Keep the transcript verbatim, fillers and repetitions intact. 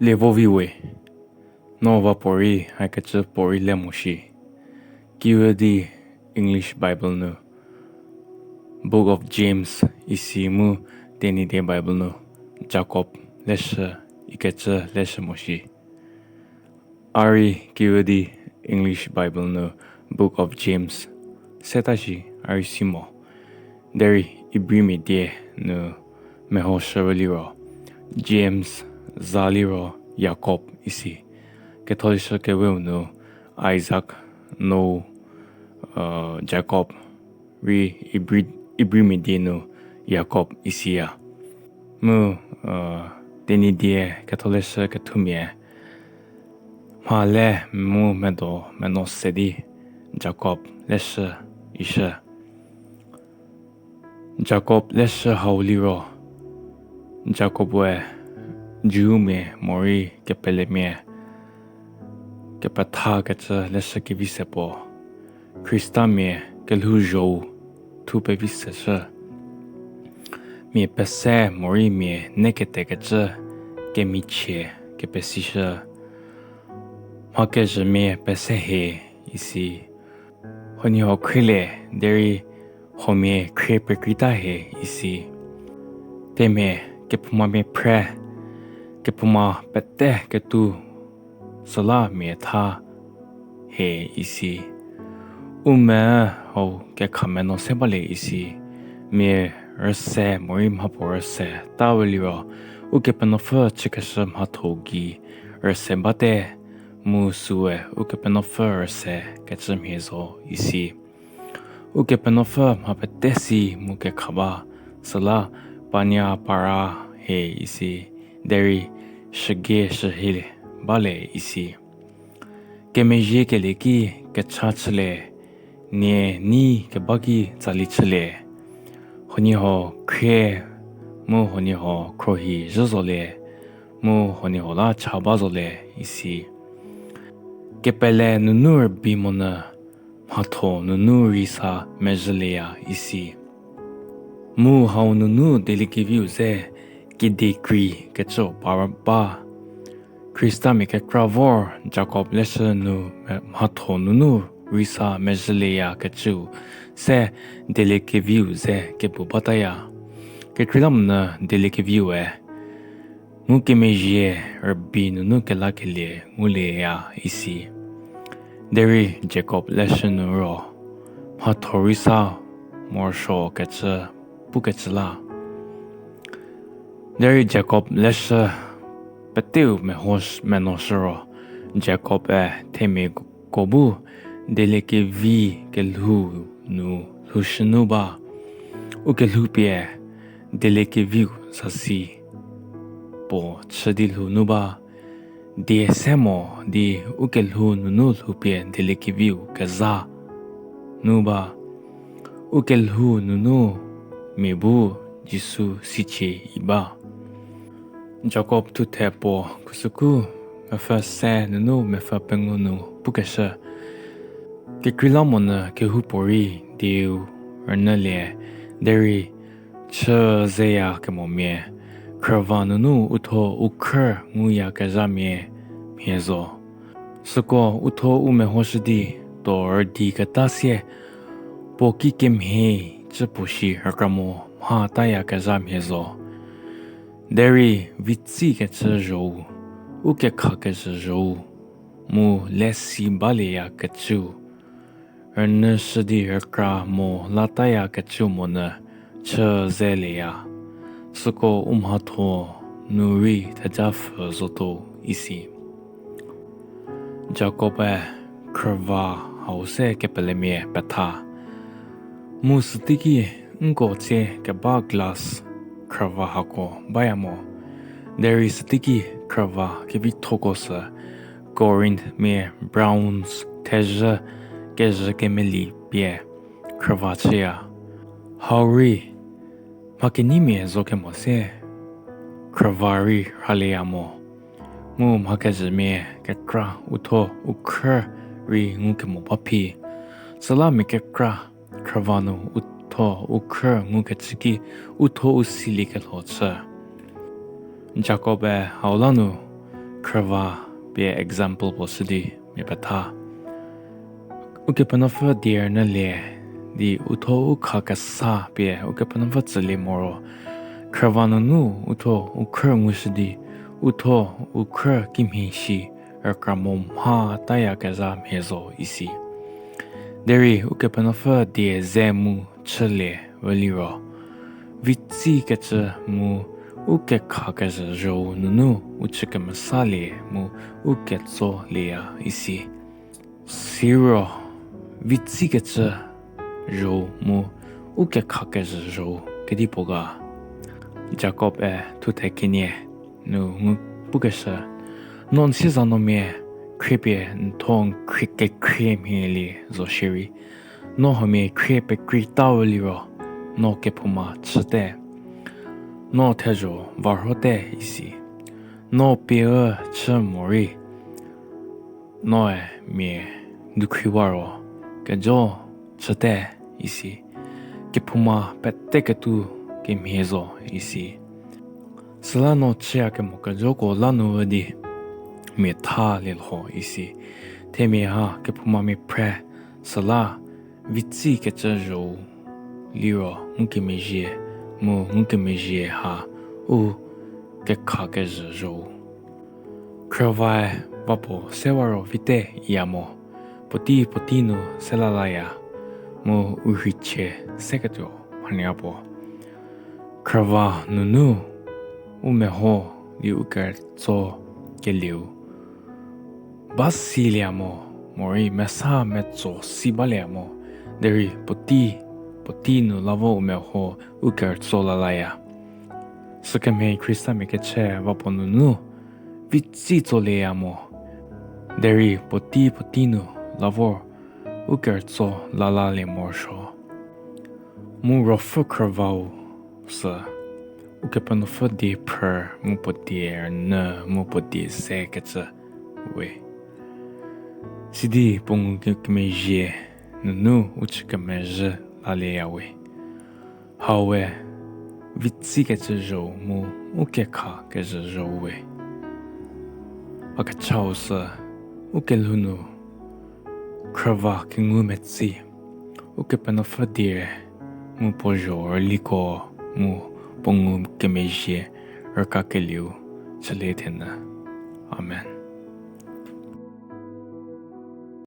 Lievo vi we, no va puorei hakecü puorei le mo shi. Kiüdi English Bible nu Book of James isi mu Tenyidie Bible nu Jakob leshü ikecü leshü mo shi. A rei kiüdi English Bible nu Book of James seta shi a rei si mo. Derei Ibrimia die nu mehoshü liro, James za liro Jakob isi. Ketholeshü keweu nu Isak, No, Jakob, rei Ibrimia die nu Jakob isiya. Mu Tenyidie Ketholeshü kethumia mha le mu medo meno se di Jakob leshü ishü. Jakob leshü hau liro, Jakob-e Jumia morei kepelemia kepethakecü leshü kevi se puo, Khristamia kelhouzhou thu pevi seshü. Mia pese morei mia neketekecü kemichie kepesishü. Mha kezhümia pese hie isi. Huoniehuo khrielie derei huomia khrie pekreita hie isi. Themia kephoumamia phre, kephouma pete ketu süla mia tha hie isi. U me hau kekhameno se balie isi. Mia rüse morei mhapuo rüse tawe liro, Ukepenuopfü chükeshü mhatho gei rüse bate, mu süe Ukepenuopfü rüse kecü mhie zo isi. Ukepenuopfü mha pete si mu kekha ba, süla pania para hie isi, derei shügie shühie balie isi. Kemezhiekelie ki kecha chülie, nie nei keba ki tsali chülie. Huoniehuo khrie, mu huoniehuo khruohi zhü zolie, mu huoniehuo la cha ba zolie isi. Kepele nunu rübei monyü mhatho nunu rei sa mezhülieya isi. Mu hau nunu dieliekeviu ze kediekreikecüu par ba. Khristamia kekra vor Jakob leshü nu mhatho nunu rei sa mezhülieyakecüu se dieliekeviu ze kepu bataya. Kekreilamonyü dieliekeviu-e ngukemezhie rübei nunu kelakelie ngulieya isi. Derei Jakob leshü nu ro mhatho rei sa morosuokecü pukecü la. Derei Jakob leshü peteu meho, menoshü ro, Jakob-e themiako bu dieliekevi kelhou nu lhoushünu ba. U kelhoupie dieliekeviu zasi puo chü di lhounu ba. Die se mo di u kelhou nunu lhoupie dieliekeviu keza nu ba. U kelhou nunu mia bu Jisu sicie i ba. Jakob thuthe puo khusüku mepfü se nunu mepfü pengou nu pukeshü. Kekreilamonyü kehoupuorei dieu rünyülie, derei chü zeyakemomia khrüva nunu u tho u khrü nguyakezhamia mhie zo. Süko u tho u mehoshü di tuo rüdiketa sie puo kikemhie cü puo shi rükra mo mha tayakezha mhie zo. Derei vitsikecü zhou, u kekhakezhü zhou, mu lesi balieyakecüu rünyüshü di rükra mo latayakecüu monyü chü zelieya. Süko u mhatho nu rei thejapfü zotuo isi. Jakob-e khrüva hau se kepelemia petha. Mu süteiki nko tsie keba glass khrüva hako baya mo. Derei süteiki khrüva kevithoko sü Corinthmia bronze thezhü kezhü kemeli pie khrüva chüya. Hau rei mha kenyimia zo kemo se khrüva rei rhalieya mo. Mu mha kezhümia kekra u tho u khrü rei ngukemo ba phi. Süla mia kekra khrüva nu u tho u khrü ngukecü ki u tho u siliekelho chü. Jakob-e hau la nu Khrüva pie example puo shü di mia petha. Ukepenuopfü die rünyülie di uthuo u kha kesa pie Ukepenuopfü tsülie moro, khrüva nunu uthuo u khrü ngushü di, uthuo u khrü kimhie shi rükra mo mha tayakezha mhie zo isi. Derei Ukepenuopfü die ze mu chülie vü liro, vitsikecü mu u kekhakezhü zhou nunu u chü kemesalie mu u ketsolieya isi. Siro vitsikecü zhou mu u kekhakezhü zhou kedipuo ga? Jakob-e thuthe kenie nu ngu pukeshü, no n siezanuomia khriepie n thuo n khrie kekhrie mhielie zo shierei, no huomia khrie pekreitau liro, no kephouma chüte, no thezho varhote isi. No pie ü chü morei, noe mia dukhriwa ro kejo chüte isi. Kephouma pete ketuo kemhie zo isi. Süla no chüyakemo kejoko la nu ü di mia thalie lho isi. Themia ha kephoumamia phre, süla vitsikecü zhou liro ngukemezhie, mu ngukemezhie ha u kekhakezhü zhou. Khrüvae va puo sewa ro vite iya mo, puotei puotei nu sela laya, mu u rheichie seketuo mhanya puo. Khrüva nunu u meho di u kerütso kelieu ba silie mo, morei mesa metso si balie mo, derei puotei puotei nu la vo u meho u kerütso la laya. Sükemhie Khristamia kechü va puo nunu vitsi tsolieya mo, derei puotei puotei nu la vor u kerütso la lalie morosuo. Mu Ruopfü Khrüvau sü Ukepenuopfü die phrü mu puo die rünyü mu puo die zekecü we. Sidi puo ngukemezhie nunu u chü kemezhü lalieya we. Hau we vitsikecü zhou mu u kekhakezhü zhou we. A kechau sü u kelhou nu khrüva kengu metsi, Ukepenuopfü die mu puo zho rüliko mu puo ngukemezhie rükakelieu chülie thenyü. Amen.